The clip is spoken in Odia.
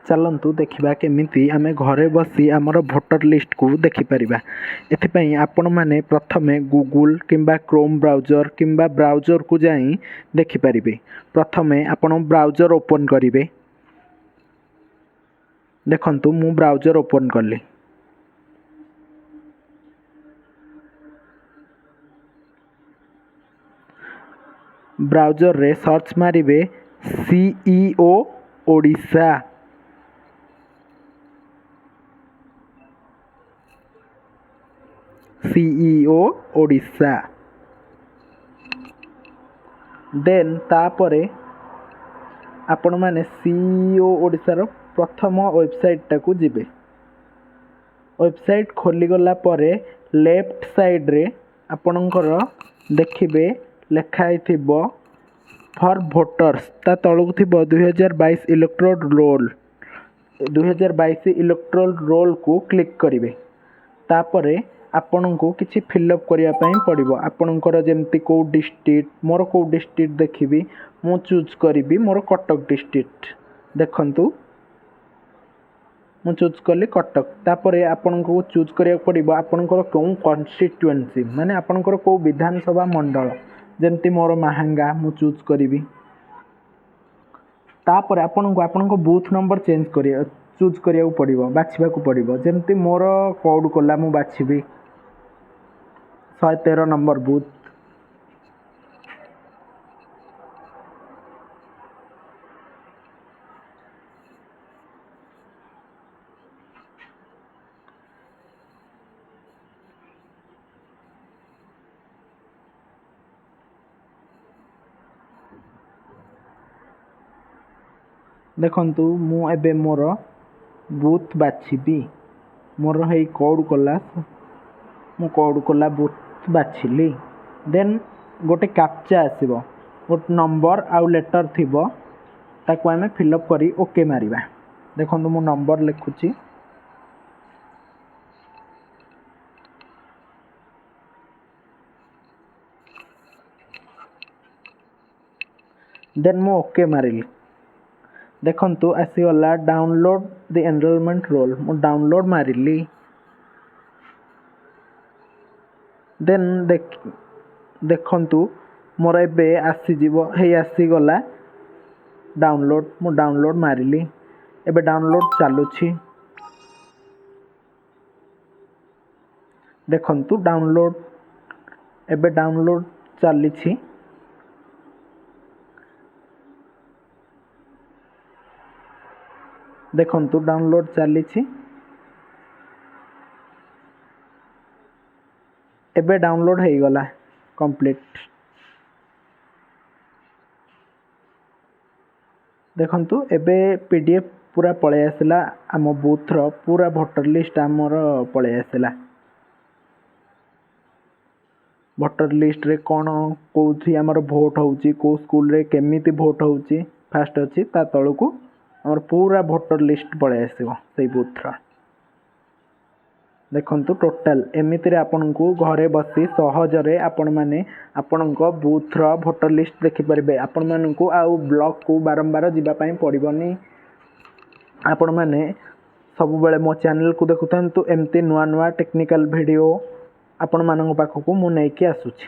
ଚାଲନ୍ତୁ ଦେଖିବା କେମିତି ଆମେ ଘରେ ବସି ଆମର ଭୋଟର ଲିଷ୍ଟକୁ ଦେଖିପାରିବା। ଏଥିପାଇଁ ଆପଣମାନେ ପ୍ରଥମେ ଗୁଗୁଲ୍ କିମ୍ବା କ୍ରୋମ୍ ବ୍ରାଉଜର୍ କିମ୍ବା ବ୍ରାଉଜର୍କୁ ଯାଇ ଦେଖିପାରିବେ। ପ୍ରଥମେ ଆପଣ ବ୍ରାଉଜର୍ ଓପନ୍ କରିବେ। ଦେଖନ୍ତୁ, ମୁଁ ବ୍ରାଉଜର୍ ଓପନ୍ କଲି। ବ୍ରାଉଜର୍ରେ ସର୍ଚ୍ଚ ମାରିବେ ସିଇଓ ଓଡ଼ିଶା। ସିଇଓ ଓଡ଼ିଶା, ଦେନ୍ ତାପରେ ଆପଣମାନେ ସିଇଓ ଓଡ଼ିଶାର ପ୍ରଥମ ୱେବସାଇଟ୍ଟାକୁ ଯିବେ। ୱେବସାଇଟ୍ ଖୋଲିଗଲା ପରେ ଲେଫ୍ଟ ସାଇଡ଼୍ରେ ଆପଣଙ୍କର ଦେଖିବେ ଲେଖା ହେଇଥିବ ଫର୍ ଭୋଟର୍ସ, ତା ତଳକୁ ଥିବ 2022 ଇଲେକ୍ଟ୍ରୋଲ୍ ରୋଲ୍। 2022 ଇଲେକ୍ଟ୍ରୋଲ୍ ରୋଲ୍କୁ କ୍ଲିକ୍ କରିବେ। ତାପରେ ଆପଣଙ୍କୁ କିଛି ଫିଲ୍ଅପ୍ କରିବା ପାଇଁ ପଡ଼ିବ। ଆପଣଙ୍କର ଯେମିତି କେଉଁ ଡିଷ୍ଟ୍ରିକ୍ଟ, ମୋର କେଉଁ ଡିଷ୍ଟ୍ରିକ୍ଟ ଦେଖିବି, ମୁଁ ଚୁଜ୍ କରିବି ମୋର କଟକ ଡିଷ୍ଟ୍ରିକ୍ଟ। ଦେଖନ୍ତୁ, ମୁଁ ଚୁଜ୍ କଲି କଟକ। ତାପରେ ଆପଣଙ୍କୁ ଚୁଜ୍ କରିବାକୁ ପଡ଼ିବ ଆପଣଙ୍କର କେଉଁ କନଷ୍ଟିଟ୍ୟୁଏନ୍ସି, ମାନେ ଆପଣଙ୍କର କେଉଁ ବିଧାନସଭା ମଣ୍ଡଳ। ଯେମିତି ମୋର ମାହାଙ୍ଗା ମୁଁ ଚୁଜ୍ କରିବି। ତାପରେ ଆପଣଙ୍କୁ ଆପଣଙ୍କ ବୁଥ୍ ନମ୍ବର ଚେଞ୍ଜ କରିବା ଚୁଜ୍ କରିବାକୁ ପଡ଼ିବ, ବାଛିବାକୁ ପଡ଼ିବ। ଯେମିତି ମୋର କଉଡ଼କୋଲା ମୁଁ ବାଛିବି, 113 ନମ୍ବର ବୁଥ୍। ଦେଖନ୍ତୁ, ମୁଁ ଏବେ ମୋର ବୁଥ୍ ବାଛିବି। ମୋର ହେଇ କଉଡ଼କୋଲା, ମୁଁ କଉଡ଼କୋଲା ବୁଥ୍ ବାଛିଲି। ଦେନ୍ ଗୋଟେ କ୍ୟାପଚା ଆସିବ, ଗୋଟେ ନମ୍ବର ଆଉ ଲେଟର୍ ଥିବ, ତାକୁ ଆମେ ଫିଲ୍ଅପ୍ କରି ଓକେ ମାରିବା। ଦେଖନ୍ତୁ, ମୁଁ ନମ୍ବର ଲେଖୁଛି। ଦେନ୍ ମୁଁ ଓକେ ମାରିଲି। ଦେଖନ୍ତୁ, ଆସିଗଲା ଡାଉନଲୋଡ଼୍ ଦି ଏନରୋଲମେଣ୍ଟ ରୋଲ୍। ମୁଁ ଡାଉନଲୋଡ଼୍ ମାରିଲି। ଦେନ୍ ଦେଖନ୍ତୁ, ମୋର ଏବେ ଆସିଯିବ, ହେଇ ଆସିଗଲା ଡାଉନଲୋଡ଼୍। ମୁଁ ଡାଉନଲୋଡ଼୍ ମାରିଲି, ଏବେ ଡାଉନଲୋଡ଼୍ ଚାଲୁଛି। ଦେଖନ୍ତୁ, ଡାଉନଲୋଡ଼୍ ଏବେ ଡାଉନଲୋଡ଼୍ ଚାଲିଛି। ଦେଖନ୍ତୁ, ଡାଉନଲୋଡ଼୍ ଚାଲିଛି, ଏବେ ଡାଉନଲୋଡ଼୍ ହେଇଗଲା କମ୍ପ୍ଲିଟ୍। ଦେଖନ୍ତୁ, ଏବେ ପିଡିଏଫ୍ ପୁରା ପଳେଇ ଆସିଲା। ଆମ ବୁଥ୍ର ପୁରା ଭୋଟର ଲିଷ୍ଟ ଆମର ପଳେଇ ଆସିଲା। ଭୋଟର ଲିଷ୍ଟରେ କ'ଣ, କେଉଁଠି ଆମର ଭୋଟ୍ ହେଉଛି, କେଉଁ ସ୍କୁଲରେ କେମିତି ଭୋଟ୍ ହେଉଛି, ଫାଷ୍ଟ ଅଛି, ତା ତଳକୁ ଆମର ପୁରା ଭୋଟର ଲିଷ୍ଟ ପଳେଇ ଆସିବ ସେଇ ବୁଥ୍ର। ଦେଖନ୍ତୁ, ଟୋଟାଲ୍ ଏମିତିରେ ଆପଣଙ୍କୁ ଘରେ ବସି ସହଜରେ ଆପଣମାନେ ଆପଣଙ୍କ ବୁଥ୍ର ଭୋଟର ଲିଷ୍ଟ ଦେଖିପାରିବେ। ଆପଣମାନଙ୍କୁ ଆଉ ବ୍ଲକକୁ ବାରମ୍ବାର ଯିବା ପାଇଁ ପଡ଼ିବନି। ଆପଣମାନେ ସବୁବେଳେ ମୋ ଚ୍ୟାନେଲକୁ ଦେଖୁଥାନ୍ତୁ। ଏମିତି ନୂଆ ନୂଆ ଟେକ୍ନିକାଲ୍ ଭିଡ଼ିଓ ଆପଣମାନଙ୍କ ପାଖକୁ ମୁଁ ନେଇକି ଆସୁଛି।